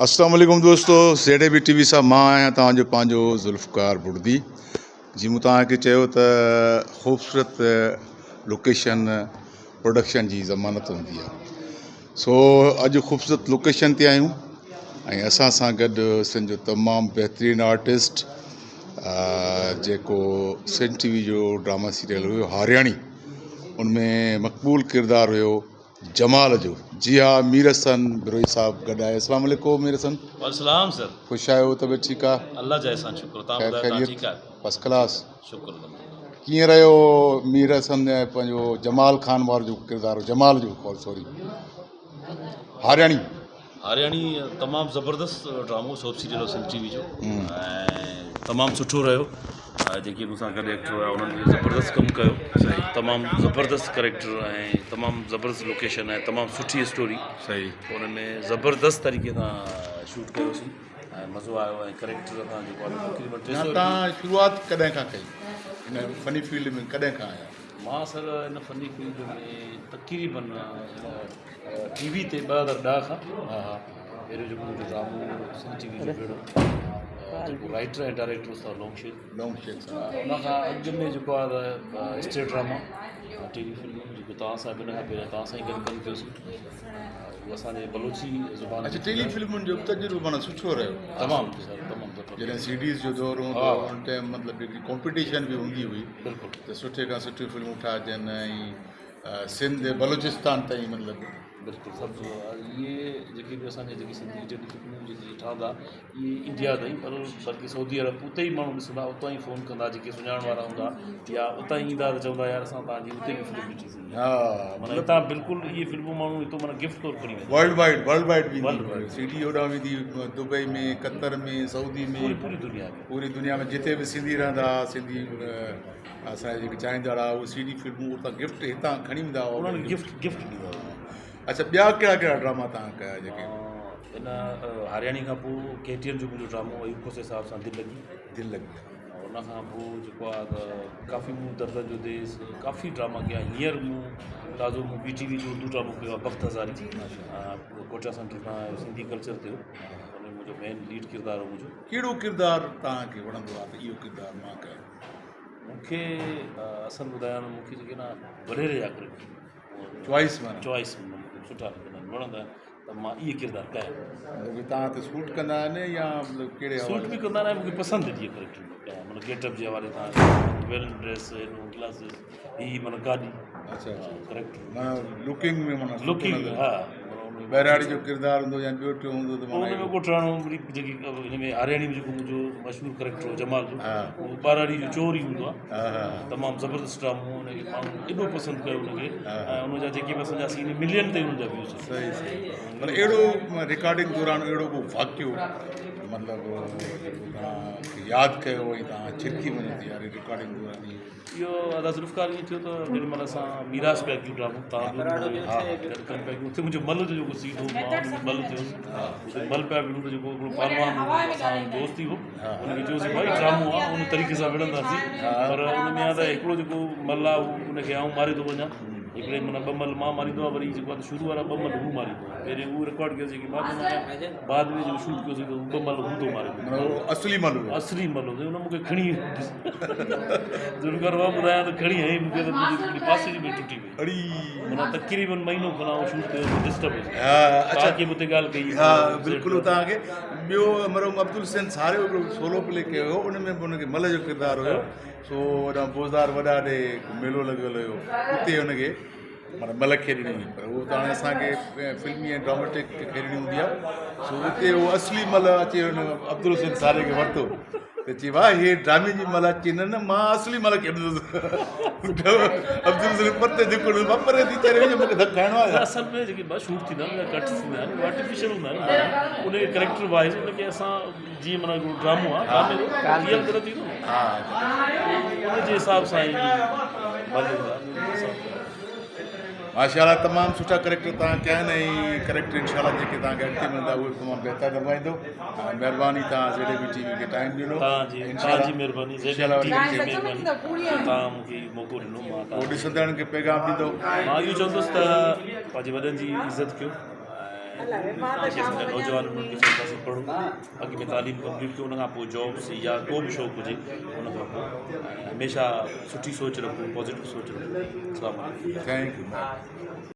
اسلام عليڪم دوستو Z A B T V سان مان آهيان توهان جو پنهنجو ذوالفقار بڙدي جي مون توهان کي چيو ته خوبصورت لوڪيشن پروڊڪشن جي ضمانت هوندي آهي سو اڄ خوبصورت لوڪيشن تي آهيون ۽ اسان سان گڏ سنڌ جو تمام بهترين آرٽسٽ جيڪو سنڌ ٽي وي جو ڊراما سيريل هيو هارياڻي ان ۾ مقبول ڪردار هيو جمال جو جي ها مير حسن بروهي صاحب گڏ آهي اسلام عليڪم مير حسن. وعليڪم السلام سر. خوش آهيو طبيعت ٺيڪ آ. الله جا احسان شڪر تان خير ٻڌايو تان خيريت ٺيڪ آهيو. فرسٽ ڪلاس شڪر الحمدلله. ڪيئن رهيو مير حسن پنهنجو جمال خان وارو جو ڪردار هو جمال جو سوري هارياڻي. هارياڻي تمام زبردست ڊرامو سوپ سيريل هو سنڌ ٽي وي جو ۽ تمام سٺو رهيو جيڪي مون سان گڏ ايڪٽر هيا انهن به زبردست ڪم ڪيو تمام زبردست ڪريڪٽر ۽ تمام زبردست لوڪيشن ۽ تمام سٺي اسٽوري صحيح ان ۾ زبردست طريقي سان شوٽ ڪيوسين ۽ مزو آيو ۽ ڪريڪٽر اسان جيڪو آهي تقريبن ٽي سو تان شروعات ڪڏهن کان ڪئي هن فني فيلڊ ۾ ڪڏهن کان آيا مان سر ان فني فيلڊ ۾ تقريبن ٽي وي تي 2010 کان پهريون جيڪو منهنجو ڊرامو سنڌ ٽي وي جو ڀيڙو جيڪو رائٽر ۽ ڊائريڪٽر استاد لونگ شيخ لونگ شيخ صاحب ان کان اڳ ۾ جيڪو آهي ته اسٽيٽ ڊراما ٽي وي فلمون جيڪو توهان سان به ان کان پهريان توهان سان ئي گڏ ڪم ڪيوسين اهو اسانجي بلوچي زبان اچھا ٽيلي فلمن جو تجربو معنيٰ سٺو رهيو تمام سر تمام زبردست جڏهن سي ڊيز جو دور هوندو هو ان ٽائيم مطلب هڪڙي ڪمپٽيشن به هوندي هئي بلڪل ته سٺي کان سٺيون فلمون ٺاهجن ۽ سنڌ بلوچستان تائين مطلب. بلڪل سڀ اهي جيڪي به اسان جا جيڪي سنڌي ٽيلي فلمون جيڪي ٺهندا اهي انڊيا تائين پر بلڪه سعودي عرب اتي ئي ماڻهو ڏسندا اتان ئي فون ڪندا جيڪي سڃاڻڻ وارا هوندا يا اتان ئي ايندا ته چوندا يار اسان توهان جي اتي به فلم ڏٺي سي ها معنيٰ هتان بلڪل اهي فلمون ماڻهو هتو معنيٰ گفٽ طور کڻي ويندا ورلڊ وائيڊ ورلڊ وائيڊ ويندي سي ڊي هوڏانهن ويندي دبئي ۾ قطر ۾ سعودي ۾ پوري پوري دنيا ۾ پوري دنيا ۾ جتي به سنڌي رهندا سنڌي اسان جا جيڪي چاهيندڙ ها اهي سي ڊي فلمون اتان گفٽ هتان کڻي ويندا هئا انهن کي گفٽ گفٽ ڏيندا هئا. اڇا ٻيا ڪهڙا ڪهڙا ڊراما توهان ڪيا جيڪي. ان هارياڻي کان پوء ڪي ٽي اين جو منهنجو ڊرامو ايوب کوسي صاحب سان دل لڳي. دل لڳي. ان کان پوء جيڪو آهي ته ڪافي مون دردن جو ديس ڪافي ڊراما ڪيا هينئر مون تازو مون پي ٽي وي جو اردو ڊرامو ڪيو آهي بخت هزاري ڪوئٽا سينٽر تان سنڌي ڪلچر تي هو ان ۾ منهنجو مين ليڊ ڪردار هو منهنجو. ڪهڙو ڪردار توهان کي وڻندو آهي ته اهو ڪردار مان ڪيو. مون کي اصل ٻڌايان ته مون کي جيڪي نا وڏيري جا ڪريڪٽر چوائس معنيٰ چوائس مون کي سٺا لڳندا آهن وڻندا آهن ته مان اهي ڪردار ڪيا مطلب ڪي توهان تي سوٽ ڪندا آهن يا مطلب ڪهڙي سوٽ به ڪندا آهن مون کي پسند اهي ڪريڪٽر ڪيا مطلب گيٽ اپ جي حوالي سان ويل ڊريس گلاسز هي معنيٰ گاڏي اچھا اچھا ڪريڪٽر معنيٰ لوڪنگ ۾ معنيٰ لوڪنگ ها ٻهراڙي جو ڪردار هوندو يا ٻيو ٽيون هوندو ته معنيٰ ان ۾ ڳوٺاڻو وري جيڪي هن ۾ آرياڻي ۾ جيڪو منهنجو مشهور ڪريڪٽر هو جمال جو اهو ٻهراڙي جو چور ئي هوندو آهي تمام زبردست ڊرامو هو ان کي ماڻهن ايڏو پسند ڪيو ان کي ۽ ان جا جيڪي به اسان جا سين ملين تائين ان جا ويوز صحيح صحيح مطلب اهڙو رڪارڊنگ دوران اهڙو ڪو واقعو مطلب جيڪو توهان کي ياد ڪيو ۽ توهان ڇرڪي وڃو ته يار رڪارڊنگ دوران اهو ادا ذوالفقار ائين ٿيو ته جيڏي مهل اسان ميراث پيا ڪيون ڊرامو تان به گڏ ڪم پيا ڪيون اتي منهنجو مل جو جيڪو سين هو مان ان ۾ مل ٿيس اتي مل پيا وڙهون ته جيڪو هڪڙو پهلوان هو اسان جو دوست ئي هو ان کي چيوسين ڀائي ڊرامو آهي ان طريقي سان وڙهنداسين پر ان ۾ آ ته هڪڙو جيڪو مل آهي اهو ان کي آئون ماري ٿو وڃان هڪڙي معنيٰ ٻه مل مان ماريندو آهيان وري جيڪو آهي شروع وارا ٻه مل هو ماريندو آهي پهرين اهو رڪارڊ ڪيوسين جيڪي مان ٿو ماريان بعد ۾ جيڪو شوٽ ڪيوسين ته هو ٻه مل هو ٿو ماري معنيٰ اهو اصلي مل هو اصلي مل هو ان مون کي کڻي ذوالفقار بابا ٻڌايان ته کڻي هنئي مون کي ته منهنجي هڪڙي پاسي جي به ٽٽي وئي اڙي معنيٰ تقريبن مهينو کن آئون شوٽ ڪيو ڊسٽرب هيس ها اڇا توهان کي به اتي ڳالهه ڪئي ها بلڪل توهان کي ٻيو مرحوم عبدالحسين ساريو هڪڙو سولو پلي ڪيو هو ان ۾ به ان کي مل جو ڪردار هيو سو هوڏانهن بوزدار وڏا ڏي ميلو لڳل هيو اتي هن کي معنيٰ ملڪ کيڏڻي هئي پر اهو ته هاڻي اسان کي فلمي ۽ ڊراميٽڪ کيڏڻي هوندي آهي سو اتي اهو اصلي مل اچي هن عبدالحسين ساري کي ورتو ته چي واهه هي ڊرامي جي مل چي نه نه مان اصلي مل کيڏندس عبدالحسين پرتي ڌڪ ڏنو مان پري ٿي چري وڃ مونکي ڌڪ کائڻو آهي اصل ۾ جيڪي ٻه شوٽ ٿيندا آهن يا ڪٽ ٿيندا آهن اهي آرٽيفيشل هوندا آهن ان کي ڪريڪٽر وائز ان کي اسان جيئن معنيٰ هڪڙو ڊرامو آهي ڊرامي جو ريئل ته نه ٿيندو نه ان جي حساب سان ئي مل هوندا آهن ماشاء الله تمام سٺا ڪريڪٽر توهان ڪيا آهن ۽ ڪريڪٽر انشاء الله جيڪي توهان کي اڳتي ملندا اهي تمام بهتر نڀائيندو مهرباني توهان Z A B T V کي ٽائيم ڏنو توهان جي توهان جي مهرباني Z A B T V جي مهرباني توهان مون کي موقعو ڏنو مان پوء ڏسندڙن کي پيغام ڏيندو مان اهو چوندس ته پنهنجي وڏن جي عزت ڪيو. جيڪي اسان جا نوجوان آهن انهن کي چونداسين پڙهو اڳ ۾ تعليم ڪمپليٽ ڪيو ان کان پوء جابس يا ڪو به شوق هجي ان کان پوء ۽ هميشه سٺي سوچ رکو پازيٽو سوچ رکو اسلام عليڪم. Thank you.